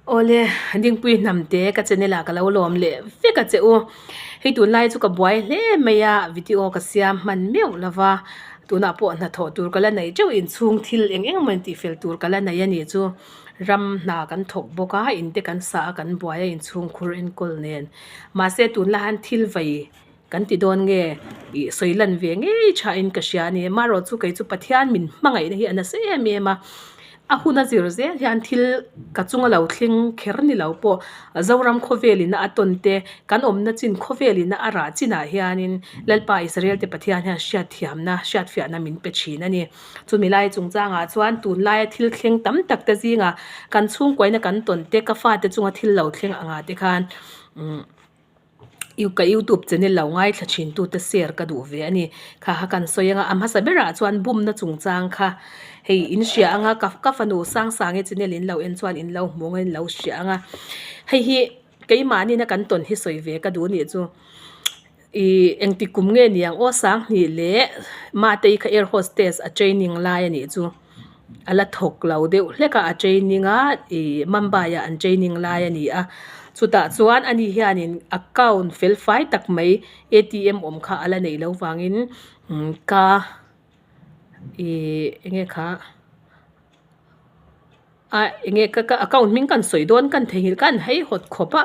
Awle, Dingpui hnamte ka channel ah ka lo lawm leh vek a che u. Hei tunlai chu ka buai hle mai a, video ka siam hman meuh lo va, tunah pawh hnathawh tur ka la nei teuh inchhung thil eng eng emaw intihfel tur ka la nei a nih chu. Ram hna kan thawk bawk a, in te kan sah a kan buai a inchhung khur enkawl nen. Mahse tunlai hian thil vei Kan ti dawn nge? Ih sawi lan ve ngei thain ka hria a ni. Marawh chu kei chu Pathian min hmangaihna hi a nasa em em a. A hun a zir zel hian thil ka chunga lo thleng kher ni lo pawh Zoram khawvelina a tawn te, kan awmna chin khawvelina a rah chinah hianin Lalpa Israel te Pathian hian hriatthiamna, hriatfiahna min pe thin a ni. Chumi lai chungchangah chuan tunlaia thil thleng tam tak te zingah kan chhungkuaina kan tawn te, ka fate chunga thil lo thleng angah te khan umm. Ka youtube channel lo ngaithla thin tute share ka duh ve a ni. Kha kha kan sawi anga a hmasa berah chuan bumna chungchang kha hei in hria anga ka ka fanu Sangsangi channel in lo en chuan in lo hmu anga in lo hria anga hei hi keimahni na kan tawn hi sawi ve ka duh anih chu ih engti kum nge ni ang aw Sanghnih leh Matei kha air hostess a training lai anih chu. A la thawk lo deuh hlek a a training a ih Mumbai ah an training lai a ni a chutah chuan ani hianin account fel fai tak mai A T M awm kha a la neih loh vangin ka ih eng nge kha a eng nge ka ka account hming kan sawi dawn kan theihnghilh khan hei hawt khawp a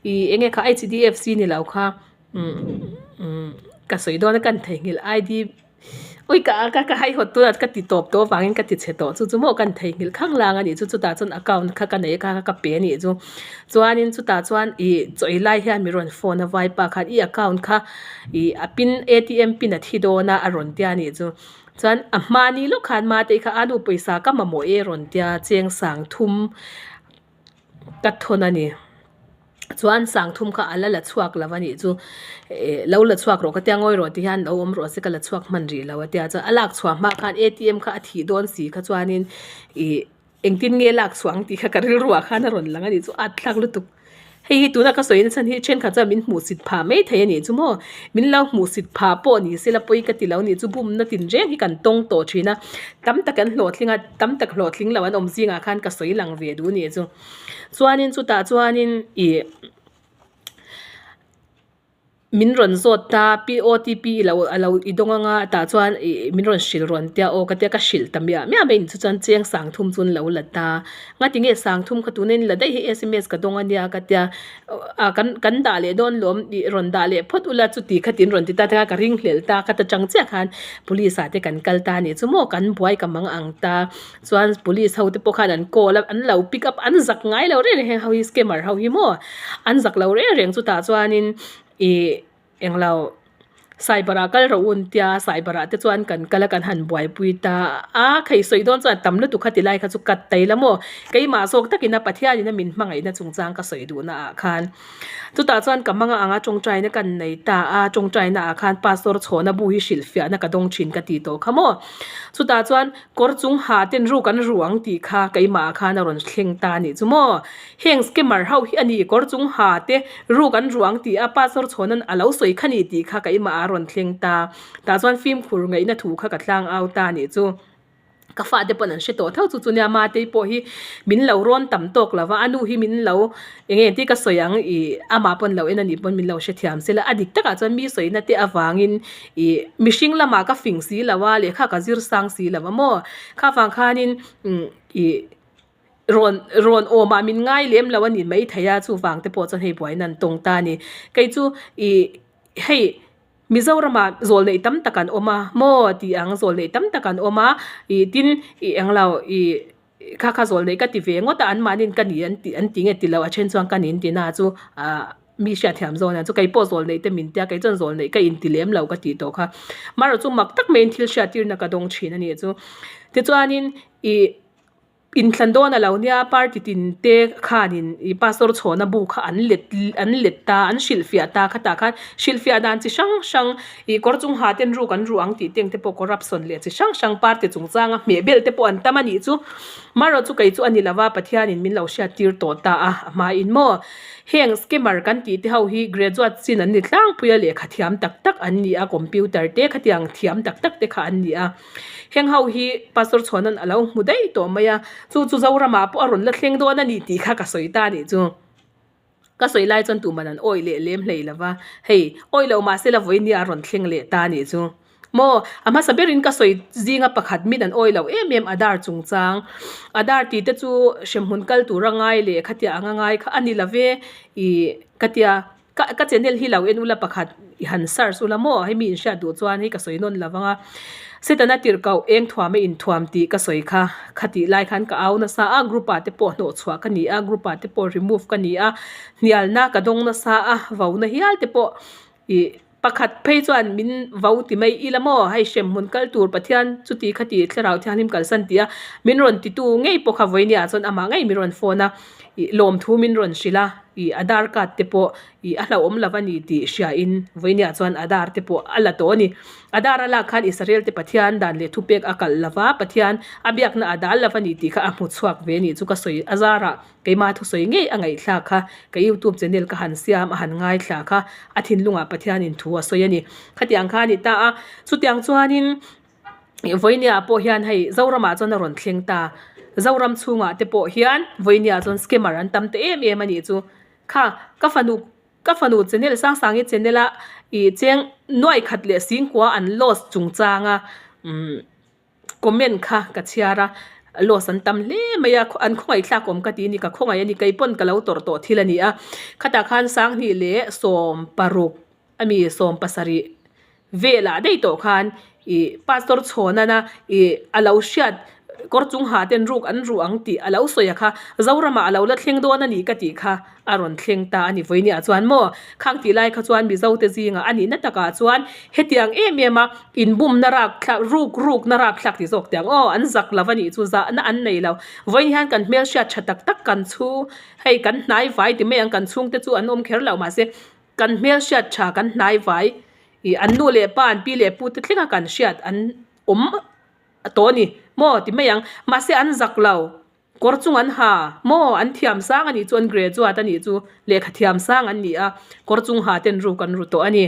ih eng nge kha H D F C ni lo kha umm ka sawi dawn a kan theihnghilh I D Ui ka ka ka haihawt tunah ka ti tawp tawh avangin ka ti chhe tawh chu chu maw kan theihnghilh khang lang a nih chu chutah chuan account kha ka nei a kha kha ka pe a nih chu chuanin chutah chuan ih chaw ei lai hian mi rawn phone a vaipa khan i account kha ih a pin A T M pin a thi dawn a a rawn tia a nih chu chuan a hmani lawk khan mate kha a nu pawisa ka mamawh e a rawn tia cheng sang thum ka thawn a ni. Chuan sangthum kha a la la chhuak lo a nih chu eh lo la chhuak rawh ka tia ngawi rawh ti hian lo awm rawh se ka la chhuak hman rih lo a tia chuan a lak chhuah hma khan A T M kha a thih dawn si kha chuanin ih engtin nge lak chhuah ang tih kha ka rilru ah khan a rawn lang a nih chu at thlak lutuk. Hei hi tuna ka sawi nachhan hi thenkhat chuan min hmuhsit phah mai thei a nih chu maw min lo hmuhsit phah pawh ni sela pawi ka ti lo a nih chu bumna tinreng hi kan tawng tawh thin a tam tak an hlawhtling a tam tak hlawhtling lo an awm zingah khan ka sawi lang ve duh a nih chu. Chuanin chutah chuanin ih min rawn zawt ta P O T P i lo a lo i dawng anga tah chuan ih min rawn hrilh rawn tia aw ka tia ka hrilh ta miah miah mai chu chuan cheng sang thum chu an lo la ta ngati nge sang thum kha tuna in la daih hi S M S ka dawng ania ka tia a kan kan dah leh dawn lawm ih rawn dah leh phawt ula chuti khatin rawn ti ta te kha ka ring hlelh ta ka ta chang chiah khan police ah te kan kal ta a nih chu maw kan buai ka mang ang ta. Chuan police ho te pawh khan an call a, an lo pick up an zak ngai lo reng reng heng ho hi scammer ho hi maw an zak lo reng reng chutah chuanin ih englo cyber ah kal rawh u an tia cyber ah te chuan kan kal a kan han buaipui ta a khei sawi dawn chuan a tam lutuk kha ti lai kha chu cut ta ila maw keimah zawk takin a Pathianin a min hmangaihna chungchang ka sawi duhna ah khan. Chutah chuan ka hmanga anga tawngtaina kan nei ta a, tawngtaina ah khan pastor chhawna bu hi hrilhfiahna ka dawng thin ka ti tawh kha maw. Chutah chuan kawr chung ha ten ru kan ru ang tih kha keimah ah khan a rawn thleng ta a nih chu maw. Heng scammer ho hi a ni kawr chung ha te ru kan ru ang tih a pastor chhawna'n a lo sawi kha ni tih kha keimah ah a rawn thleng ta. Tah chuan fimkhur ngaihna thu kha ka tlang au ta a nih chu. Ka fate pawn an hre tawh tho chu chu nia Matei pawh hi min lo rawn tam tawk lo va a nu hi min lo eng nge tih ka sawi ang ih amah pawn lo en a nih pawn min lo hrethiam sela a dik takah chuan mi sawina te avangin ih mihring lamah ka fing si lo a lehkha ka zir sang si lo a maw kha vang khanin ih rawn rawn awmah min ngai lem lo a ni maithei a chuvang te pawh chuan hei buaina an tawng ta a ni kei chu ih hei. Mizoramah zawl neih tam tak an awm a maw tih ang zawl neih tam tak an awm a ih tin ih englo ih kha kha zawl neih ka ti ve ngawt a anmahniin ka ni an tih an ti nge ti lo a then chuan ka ni an ti na chu ah mi hriatthiam zawn ang chu kei pawh zawl neih te min tia kei chuan zawl neih ka inti lem lo ka tih tawh kha marawh chu mak tak maiin thil hriattirna ka dawng thin a nih chu tichuanin ih. Inthlan dawn a lo nia, party tin te khanin ih pastor chhawna bu kha an let an let ta, an hrilhfiah ta khatah khan hrilhfiah dan chi hrang hrang ih kawr chung ha ten ruk an ruh ang tih teng te pawh corruption leh chi hrang hrang party chungchanga hmeh belh te pawh an tam a nih chu. Marawh chu kei chu a ni lova Pathianin min lo hriat tir tawh ta a, a hmain maw heng scammer kan tih te ho hi graduate chin an ni tlangpui a lehkha thiam tak tak an ni a, computer te khatiang thiam tak tak te kha an ni a. Heng ho hi Pastor Chhuanan a lo hmu daih tawh mai a. Chu chu Zoramah pawh a rawn la thleng dawn a ni tih kha ka sawi ta a nih chu. Ka sawi lai chuan tuman an awih leh lem hlei lo va, hei, awih loh mahse la vawinia a rawn thleng leh ta a nih chu. Maw, a hmasa berin ka sawi zinga pakhat min an awih loh em em Adar chungchang. Adar tih te chu hremhmun kal tura ngai leh khatia anga ngai kha a ni lo ve, ih ka tia ka ka channel hi lo en ula pakhat i han search ula maw, hei mi inhriat duh chuan hei ka sawi nawn lo vang a. Setana tirhkoh eng thuam a inthuam tih ka sawi kha, khatih lai khan ka au nasa a, group ah te pawh hnawhchhuah ka ni a, group ah te pawh remove ka ni a, hnialna ka dawng nasa a, vona hial te pawh ih pakhat phei chuan min vo ti mai ila maw, hei hremhmun kal tur Pathian chuti khati thlarau thianghlim kalsan tih a, min rawn titu ngei pawh kha vawinia chuan amah ngei min rawn phone a, ih lawmthu min rawn hrilh a, ih Aadhaar card te pawh Ih a hlauhawm lo a ni tih hriain vawinia chuan Adar te pawh a la tawh a ni. Adar a lak khan Israel te Pathian dan leh thupek a kalh lo va, Pathian a biakna a dal lo a ni tih kha a hmu chhuak ve a nih chu ka sawi a zarah keima thusawi ngei a ngaihthlak kha ka youtube channel ka han siam a han ngaithla kha a thinlungah Pathianin thu a sawi a ni. Khatiang kha a ni ta a, chutiang chuanin Vawinia pawh hian hei Zoramah chuan a rawn thleng ta. Zoram chhungah te pawh hian Vawinia chuan scammer an tam ta em em a nih chu. Kha, ka fanu, ka fanu channel Sangsangi channel a ih cheng nuai khat leh singkua an lost chungchang a umm comment kha ka chhiar a, lost an tam hle mai a, an khawngaih thlak awm ka ti a ni, ka khawngaih a ni, kei pawn ka lo tawrh tawh thil a ni a, khatah khan Sanghnih leh 16 ami 17 Velah daih tawh khan ih pastor chhawnana ih a lo hriat kawr chung ha ten ruk an ruh ang tih a lo sawi a kha Zoramah a lo la thleng dawn a nih ka tih kha a rawn thleng ta a ni vawinia chuan maw khang tih lai kha chuan Mizo te zingah a nihna takah chuan hetiang em em a inbumna rak thlak ruk rukna rak thlak ti zawk teh ang aw an zak lo a nih chu zahna an nei lo vawiin hian kan hmelhriat tha tak tak kan chhung hei kan hnai vai ti mai ang kan chhungte chu an awm kher lo mahse Kan hmelhriat tha kan hnai vai ih an nu leh pa an pi leh pu te thlenga kan hriat an awm tawh a ni maw ti mai ang mahse an zak lo kawr chung an ha maw an thiam sang a nih chu an graduate a nih chu lehkha thiam sang an ni a kawr chung ha ten ruk an ru tawh a ni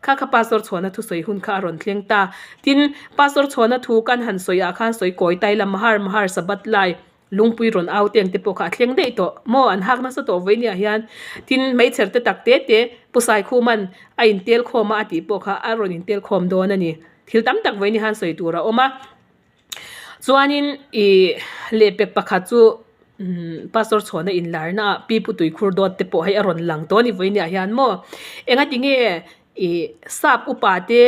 kha kha pastor chhuahna thusawi hun kha a rawn thleng ta tin pastor chhuahna thu kan han sawi ah khan sawi kawi tai la mahar mahar sabat lai Lungpui rawn au teng te pawh kha a thleng daih tawh maw an hak nasa tawh vawi nia hian tin hmeichher te tak te te Pu Saikhuman a intel khawm a a tih pawh kha a rawn intel khawm dawn a ni. Thil tam tak vawi ni han sawi tur a awm a. Chuanin ih lehpek pakhat chu umm Pastor Chhuana inlarna ah Pi Pu Tuikhur dawt te pawh hei a rawn lang tawh a ni vawi nia hian maw engati nge ih sap upa te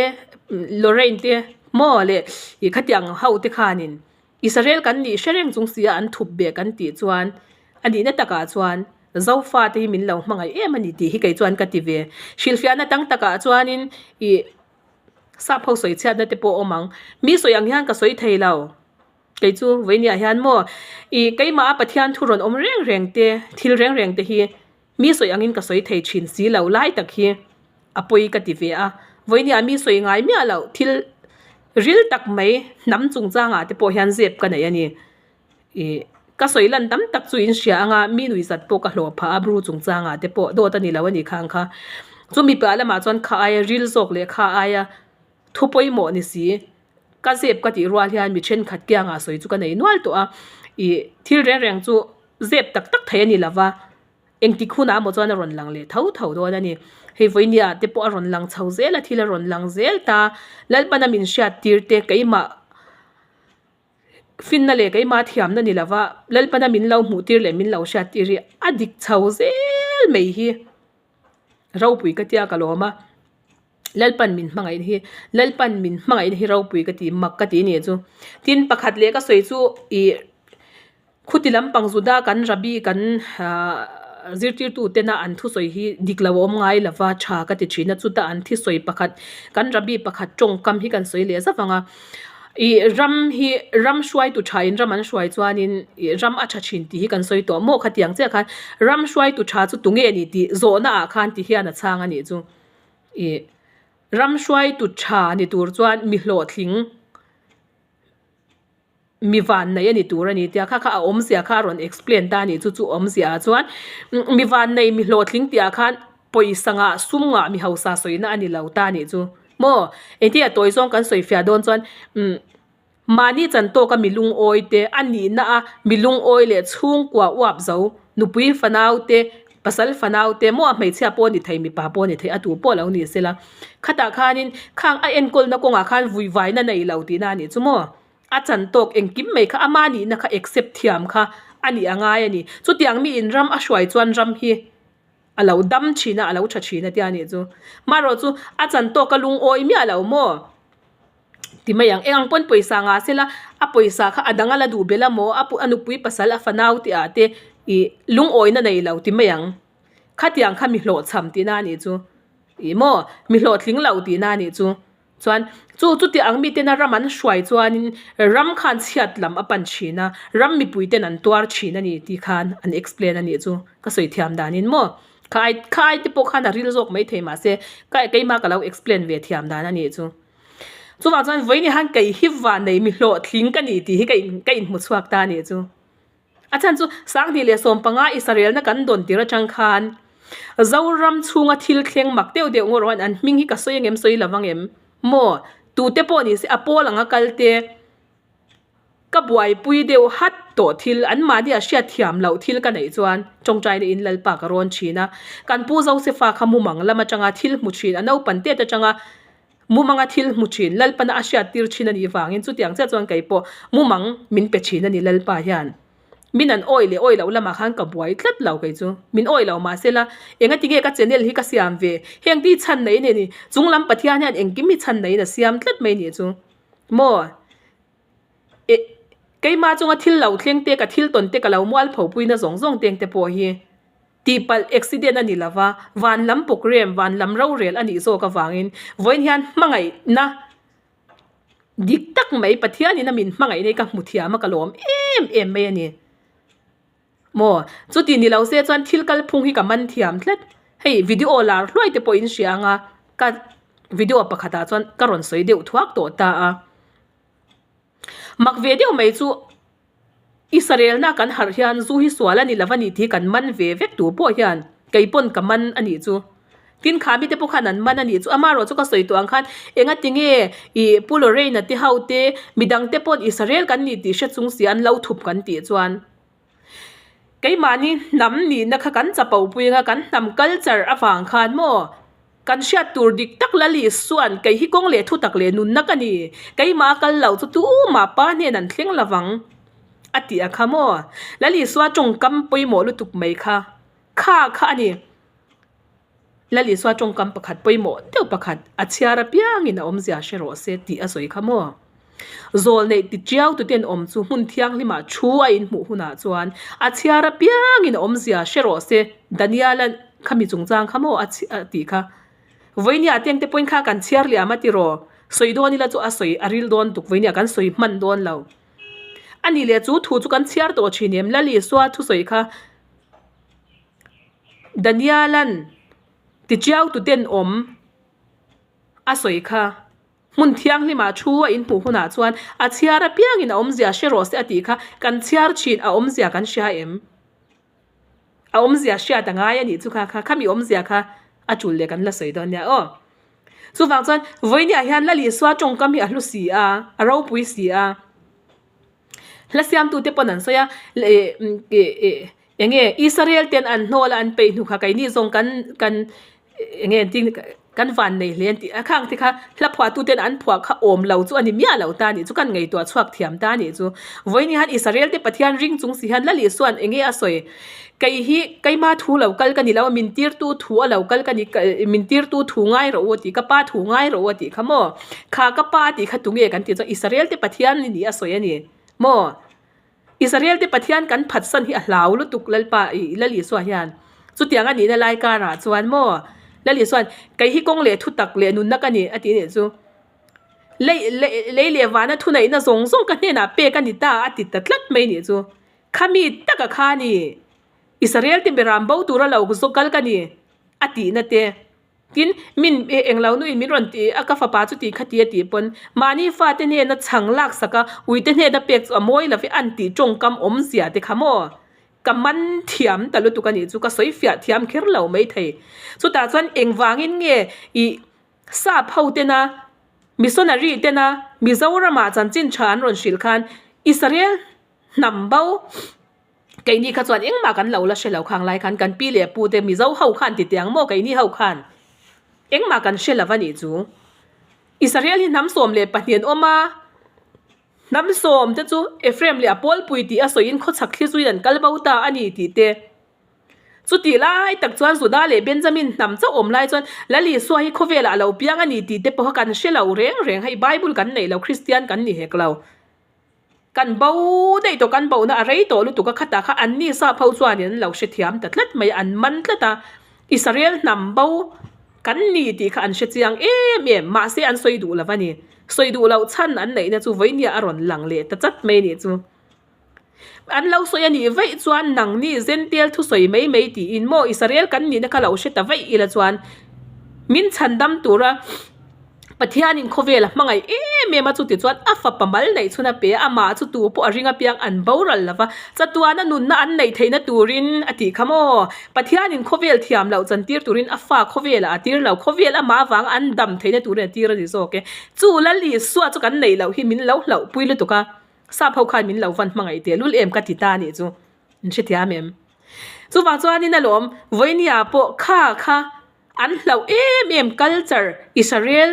Lorraine te maw leh ih khatiang ho te khanin Israel kan nih hre reng chung sia an thup beh kan tih chuan a nihna takah chuan Zofa te hi min lo hmangaih em a ni tih hi kei chuan ka ti ve. Hrilhfiahna tang takah chuanin ih sap ho sawi chhiatna te pawh a awm ang. Mi sawi ang hian ka sawi thei lo. Kei chu vawinia hian maw ih keimah a Pathian thu rawn awm reng reng te thil reng reng te hi Mi sawi angin ka sawi thei thin si lo lai tak hi a pawi ka ti ve a, vawinia mi sawi ngai miah loh thil ril tak mai hnam chungchangah te pawh hian zep ka nei a ni. Ih ka sawi lan tam tak chu in hria anga mi nui zat pawh ka hlawh phah a bru chungchangah te pawh dawt a ni lo a ni khang kha. Chumi piah lamah chuan kha aia ril zawk leh kha aia thu pawimawh ni si ka zep ka tih rual hian mi thenkhat kiangah sawi chu ka nei nual tawh a, ih thil reng reng chu zep tak tak thei a ni lo va. Engtik hunah emaw chuan a rawn lang leh tho tho dawn a ni. Hei vawinia te pawh a rawn lang chho zel a, thil a rawn lang zel ta. Lalpana min hriat tir te keimah finna leh keimah thiamna ni lova Lalpana min lo hmuh tir leh min lo hriat tir hi a dik chho zel mai hi ropui ka tia ka lawm a. Lalpan min hmangaih hi Lalpan min hmangaih hi ropui ka ti mak ka ti a ni chu. Tin pakhat leh ka sawi chu ih. Khuti lampang Juda kan Rabbi kan zirtirtu tena an thusawi hi dik lo a awm ngai lova tha ka ti thin a, chuta an thisawi pakhat kan Rabbi pakhat tawngkam hi kan sawi leh zauh ang a, ih ram hi ram hruaitu tha in ram an hruai chuanin ih ram a tha thin tih hi kan sawi tawh maw khatiang chiah khan ram hruaitu tha chu tunge ni tih zawhna ah khan ti hian a chhang a nih chu ih ram hruaitu tha ni tur chuan mi hlawhtling. Mi van nei a ni tur a ni tia kha kha a awmzia kha a rawn explain ta a nih chu chu awmzia ah chuan mi van nei mi hlawhtling tih ah khan pawisa ngah sum ngah mi hausa sawina a ni lo ta a nih chu maw engtin a tawi zawng kan sawi fiah dawn chuan umm. Mahni chan tawka mi lungawi te, a nihna a mi lungawi leh chhungkua uap zo, nupui fanau te, pasal fanau te maw a hmeichhia pawh a ni thei, mipa pawh a ni thei, a tu pawh lo ni sela. Khatah khanin khang a enkawlna kawngah khan vuivaina nei lo tihna a nih chu maw? A chan tawk engkim mai kha ama nihna kha accept thiam kha a nih a ngai a ni. Chutiang mi in ram a hruai chuan ram hi a lo dam thin a, a lo tha thin a tia a nih chu. Marawh chu a chan tawk a lungawi miah lo maw? Ti mai ang, eng ang pawn pawisa ngah sela a pawisa kha a dang a la duh belh a maw? A a nupui pasal a fanau tih ah te ih lungawina nei lo ti mai ang. Khatiang kha mi hlawhchham tihna a nih chu. Ih maw? Mi hlawhtling lo tihna a nih chu. Chuan chu chuti ang miten a ram an hruai chuanin ram khan chhiat lam a pan thin a, ram mipui ten an tuar thin a ni tih khan an explain a nih chu ka sawi thiam danin maw. Kha ai kha ai te pawh khan a ril zawk maithei mahse ka keimah ka lo explain ve thiam dan a nih chu. Chuvang chuan vawiin hian kei hi vannei mi hlawhtling ka ni tih hi ka in ka inhmu chhuak ta a nih chu. A chhan chu 20 leh 15 Israelna kan dawn tir atang khan Zoram chhunga thil thleng mak deuh deuh ngawt rawh an hming hi ka sawi angem sawi lo vang em maw tute pawh ni se a pawl anga kal te ka buaipui deuh hat tawh thil an mahni a hriat thiam loh thil ka neih chuan tawngtaina in Lalpa ka rawn thin a kan Pu Josefa kha mumang lam atanga thil hmu thin a naupan tet atanga Mumanga thil hmu thin, Lalpana a hriat tir thin a nih vangin chutiang chiah chuan kei pawh mumang min pe thin a ni Lalpa hian. Min an awi leh awi loh lamah khan ka buai tlat lo kei chu. Min awi lo mahse la, enga tinge ka channel hi ka siam ve? Heng ti chhan nei a ni. Chunglam Pathian hian engkim hi chhan neiin a siam tlat mai nih chu. Maw? Eh, keimah chunga thil lo thleng te, ka thil tawn te, ka lo mualpho puina zawng zawng teng te pawh hi. Tihpalh accident a ni lo va, van lam program, van lam rorel a nih zawk avangin vawiin hian hmangaihna dik tak mai Pathianin a min hmangaihna hi ka hmu thiam a, ka lawm em em mai a ni. Maw, chuti ni lo se chuan thil kalphung hi ka man thiam tlat. Hei video lar hluai te pawh in hria ang a, ka video pakhatah chuan ka rawn sawi deuh thuak tawh ta a. Mak ve deuh mai chu Israelna kan harh hian zu hi sual a ni lo a ni tih kan man ve vek tur pawh hian kei pawn ka man a nih chu. Tin kha mite pawh khan an man a nih chu. Amaherawh chu ka sawi tawh ang khan enga tinge ih Pu Lorraine-a te ho te midang te pawn Israel kan ni tih hre chung si an lo thup kan tih chuan keimahni hnam nihna kha kan chapo pui anga kan hnam culture avang khan maw Kan hriat tur dik tak Lal Isua'n kei hi kawng leh thu tak leh nunna ka ni, keimah a kal loh chu tumah pa hnen an thleng lo vang, a ti a kha maw? Lal Isua tawngkam pawimawh lutuk mai kha, kha kha a ni. Lal Isua tawngkam pakhat pawimawh deuh pakhat, a chhiar apiangin a awmzia hre rawh se tih a sawi kha maw? Zawl neih ti tiau tuten awm chu hmun thianghlimah thu a inhmuh hunah chuan a chhiar apiangin a awmzia hre rawh se, Daniel-a khami chungchang kha maw a tih kha. Vawinia tengte pawhin kha kan chhiar liam a tiraw? Sawi dawn ila chu a sawi a ril dawn tuk, vawinia kan sawi hman dawn lo. A nih leh chu thu chu kan chhiar tawh thin em? Lal Isua thusawi kha Daniel-a'n ti tiau tuten awm a sawi kha. Hmun thianghlimah thu a inhmuh hunah chuan a chhiar apiangin a awmzia hre rawh se a tih kha kan chhiar thin a awmzia kan hria em? A awmzia hriat a ngai a nih chu kha kha khami awmzia kha a tul leh kan la sawi dawn nia aw. Chuvang chuan vawinia hian Lal Isua tawngkam hi a hlu si a, a ropui si a. Hla siamtute pawn an sawi a, eng nge Israel ten an hnawl a an peih hnu kha keini zawng kan kan eng nge an tih kan van nei hle an tih a khang te kha hla phuahtu ten an phuah kha awm lo chu a ni miah lo ta a nih chu kan ngaihtuah chhuak thiam ta a nih chu. Vawiin hian Israel te Pathian ring chung si hian Lal Isua'n eng nge a sawi kei hi keima thu lo kal ka ni lo a min tirtu thu a lo kal ka ni min tirtu thu ngai rawh u a tih ka pa thu ngai rawh u a tih kha maw kha ka pa tih kha tunge kan tih chuan Israel te Pathian ni nih a sawi a ni maw Israel te Pathian kan phatsan hi a hlau lutuk Lalpa ih Lal Isua hian chutiang a nihna lai karah chuan maw Lal Isua'n kei hi kawng leh thutak leh nunna ka ni a tih nih chu. Lei lei leh vana thuneihna zawng zawng ka hnenah pek a ni ta a ti ta tlat mai nih chu. Khami taka kha a ni. Israel te beram bo tura lo zawk kal ka ni a tihna te. Tin, min englo nuin min rawn ti a ka fapa chu tih kha ti a tih pawn mahni fate hnena chhang lak sak a uite hnena pek chu a mawi lo ve an tih tawngkam awmzia te kha maw? Ka man thiam ta lutuk a nih chu ka sawi fiah thiam kher lo maithei. Chutah chuan engvangin nge ih sap ho tena. Missionary tena Mizoramah chanchin tha an rawn hrilh khan Israel hnam bo keini kha chuan engmah kan lo la hre lo khang lai khan kan pi leh pu te Mizo ho khan ti tiang maw keini ho khan engmah kan hre lo a nih chu. Israel hi hnam 12 an awm a, hnam sawm te chu Ephraim leh a pawlpui tih a sawiin khawchhak thli zuiin an kal bo ta a ni tih te. Chutih lai tak chuan Juda leh Benjamin hnam chauh awm lai chuan Lal Isua hi khawvelah a lo piang a ni tih te pawha kan hre lo reng reng. Hei Bible kan neih lo, Kristian kan ni hek lo. Kan bo daih tawh, kan bohna a rei tawh lutuk a, khatah kha anni sap ho chuanin an lo hrethiam ta tlat mai a, an man tlat a. Israel hnam bo kan ni tih kha an hre chiang em em, mahse an sawi duh lo a ni. Sawi duh loh chhan an neihna chu vawinia a rawn lang leh ta chat mai a nih chu. An lo sawi a nih vaih chuan nangni Zentel thusawi mai mai tiin maw Israel kan nihna kha lo hre ta vaih ila chuan min chhandam tura Pathianin khawvel a hmangaih em em a chuti chuan a fapa mal neih chhun a pe a, amah chu tu pawh a ring apiang an boral lova chatuana nunna an neih theihna turin a tih kha maw Pathianin khawvel thiam loh chantir turin a fa khawvelah a tir lo khawvel amah avanga an dam theihna turin a tir a ni zawk e chu Lal Isua chu kan neih loh hi min lo hlauhpui lutuk a. Sap ho khan min lo van hmangaih teh lul em ka ti ta anih chu in hrethiam em? Chuvang chuanin alawm Vawinia pawh kha kha an hlauh em em culture Israel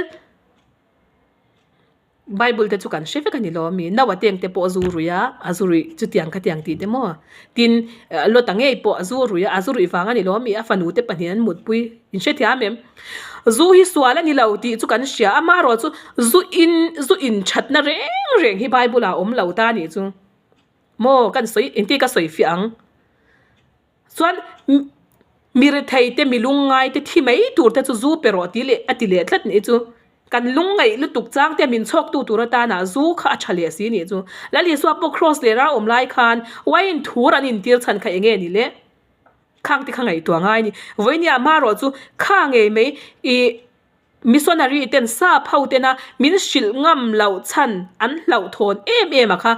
Bible te chu kan hre vek a ni lo ami Noah teng te pawh a zu ruih a a zu ruih chutiang khatiang tih te maw tin Lota ngei pawh a zu ruih a a zu ruih vang a ni lo ami a fanu te pahnih an mutpui In hrethiam em? Zu hi sual a ni lo tih chu kan hria, amaherawh chu zu in zu in thatna reng reng hi Bible ah a awm lo ta nih chu. Maw kan sawi engti ka sawi fiah ang? Chuan mi rethei te mi lungngai te thi mai tur te chu zu pe rawh tih leh a ti leh tlat nih chu. Kan lungngaih lutuk chang te min chhawk tu tur atana zu kha a tha leh si nih chu. Lal Isua pawh cross leh rau awm lai khan wine thur an intir chhan kha enge ni le? Khang te kha ngaihtuah ngai a ni. Vawinia hmarawh chu kha ngei mai ih missionary ten sap ho tena min hrilh ngam loh chhan an hlauhthawn em em a kha.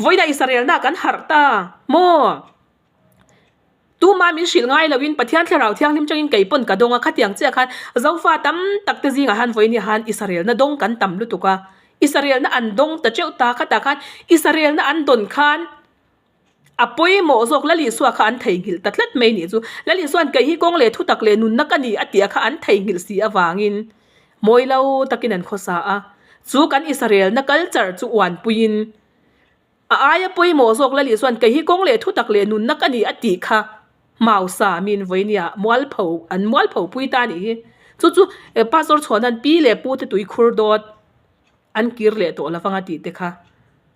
Vawiina Israel na kan harh ta maw? Tuma min hrilh ngai loin Pathian Thlarau Thianghlim tangin kei pawn ka dawng a, khatiang chiah khan Zofa tam tak te zingah han vawinia han Israel na dawng kan tam lutuk a. Israel na an dawng ta teuh ta, khatah khan Israel na an dawn khan A pawimawh zawk Lal Isua kha an theihnghilh ta tlat mai nih chu. Lal Isua'n kei hi kawng leh thutak leh nunna ka ni a tih kha an theihnghilh si avangin mawi lo takin an khawsa a. Chu kan Israelna culture chu uanpuiin a aia pawimawh zawk Lal Isua'n kei hi kawng leh thutak leh nunna ka ni a tih kha Mausa min vawinia mualpho an mualpho pui ta nih hi. Chu chu Pastor Chhuana'n pi leh pu te tuikhur dawt An kir leh tawh lovang a tih te kha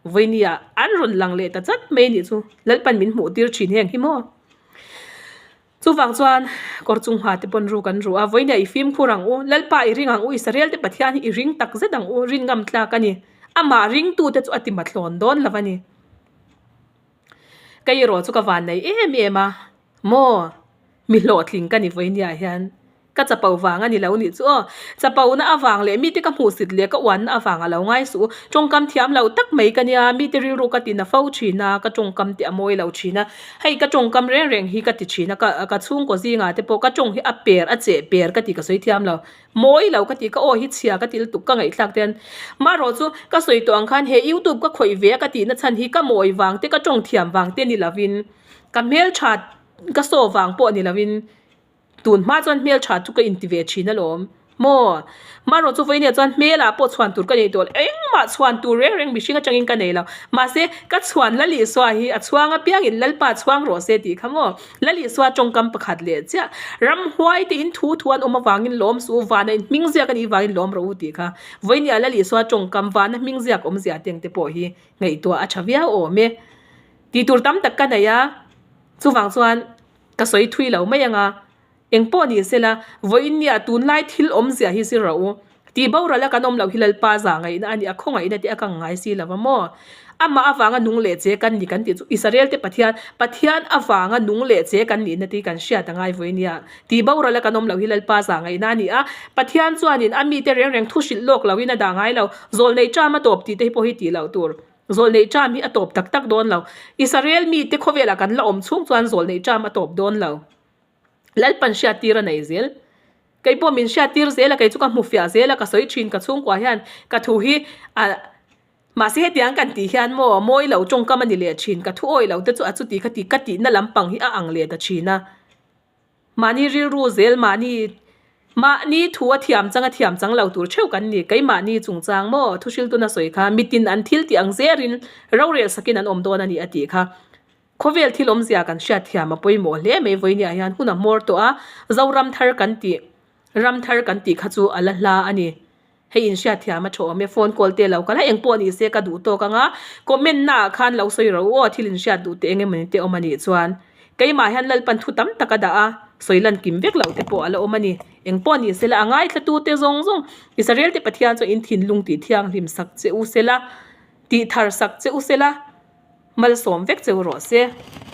vawinia an rawn lang leh ta chat mai nih chu Lalpan min hmuh tir thin heng hi maw. Chuvang chuan kawr chung hma te pawn ru kan ru a, vawinia i fimkhur ang u, Lalpa i ring ang u, Israel te Pathian hi i ring tak zet ang u, rin ngam tlak a ni. Amah ringtu te chu a ti mathlawn dawn lo a ni. Kei erawh chu ka van nei em em a, maw mi hlawhtling ka ni vawinia hian. Ka chapo vang a ni lo nih chu aw. Chapona avang leh mite ka hmuhsit leh ka uanna avang a lo ngai suh. Tawngkam thiam lo tak mai ka nia, mite rilru ka ti na fo thin a, ka tawngkam te a mawi lo thin a. Hei ka tawngkam reng reng hi ka ti thin a, ka ka chhungkaw zingah te pawh ka tawng hi a per a cheh per ka ti ka sawi thiam lo. Mawi lo ka ti, ka aw hi chhia ka ti lutuk ka ngaihthlak te hian. Marawh chu ka sawi tawh ang khan he youtube ka khawih ve a ka tihna chhan hi ka mawi vang te ka tawng thiam vang te ni lovin ka hmeltha ka saw vang pawh ni lovin Tun hma chuan hmel tha chu ka inti ve thin alawm. Maw? Marawh chu vawinia chuan hmelah pawh chhuan tur ka nei tawh lo. Engmah chhuan tur reng reng mihring atangin ka nei lo. Mahse, ka chhuan Lal Isua hi a chhuang apiangin Lalpa chhuang rawh se tih kha maw? Lal Isua tawngkam pakhat leh chiah. Ramhuai te in thu thu an awm avangin lawm suh u, vana in hming ziak a nih vangin lawm rawh u tih kha. Vawinia Lal Isua tawngkam vana hming ziak awmzia teng te pawh hi ngaihtuah a tha viau awm e. Tih tur tam tak ka nei a, chuvang chuan. Ka sawi thui lo mai ang a, eng pawh ni sela, vawiin nia tunlai thil awmzia hi zir rawh u. Tih boral a kan awm loh hi Lalpa za ngaihna a ni, a khawngaihna te a kang ngai si lo va maw? Amah avanga nung leh che kan ni kan tih chu Israel te Pathian, Pathian avanga nung leh che kan nihna te hi kan hriat a ngai vawiin nia. Tih boral a kan awm loh hi Lalpa za ngaihna a ni a, Pathian chuanin a mite reng reng thu hrilh lawk loin a dah ngai lo, zawlneih ṭam a tawp tih te hi pawh hi tih loh tur. Zawlneih ṭam hi a tawp tak tak dawn lo. Israel mite khawvelah kan la awm chhung chuan zawlneih ṭam a tawp dawn lo. Lalpan hriattir a nei zel. Kei pawh min hriattir zel a, kei chu ka hmu fiah zel a, ka sawi thin ka chhungkua hian ka thu hi ah mahse hetiang kan tih hian maw mawi lo tawngkam a ni leh thin, ka thu awih lo te chu a chuti kha ti ka tihna lampang hi a ang leh ta thin a. Mahni rilru zel mahni mahni thu a thiam chang a thiam chang lo tur theuh kan ni. Keimahni chungchang maw thu hriltuna sawi kha mitin an thil tih ang zerin rorel sakin an awm dawn a ni a tih kha. Khawvel thil awmzia kan hriat thiam a pawimawh hle mai vawinia hian hun a hmawr tawh a, Zoram thar kan tih ram thar kan tih kha chu a la hla a ni. Hei in hriat thiam a tha awm e, phone call te lo kal a, engpawh ni se ka duh tawk ang a, comment na ah khan lo sawi ro aw thil in hriat duh te eng emawni te awm a nih chuan keimah hian Lalpan thu tam tak a dah a, sawi lan kim vek loh te pawh a la awm a ni. Engpawh ni se la a ngaithla tu te zawng zawng Israel te Pathian chuan in thinlung tih thianghlim sak che u se la, tih thar sak che u se la. Malsawm vek cheu rawh se.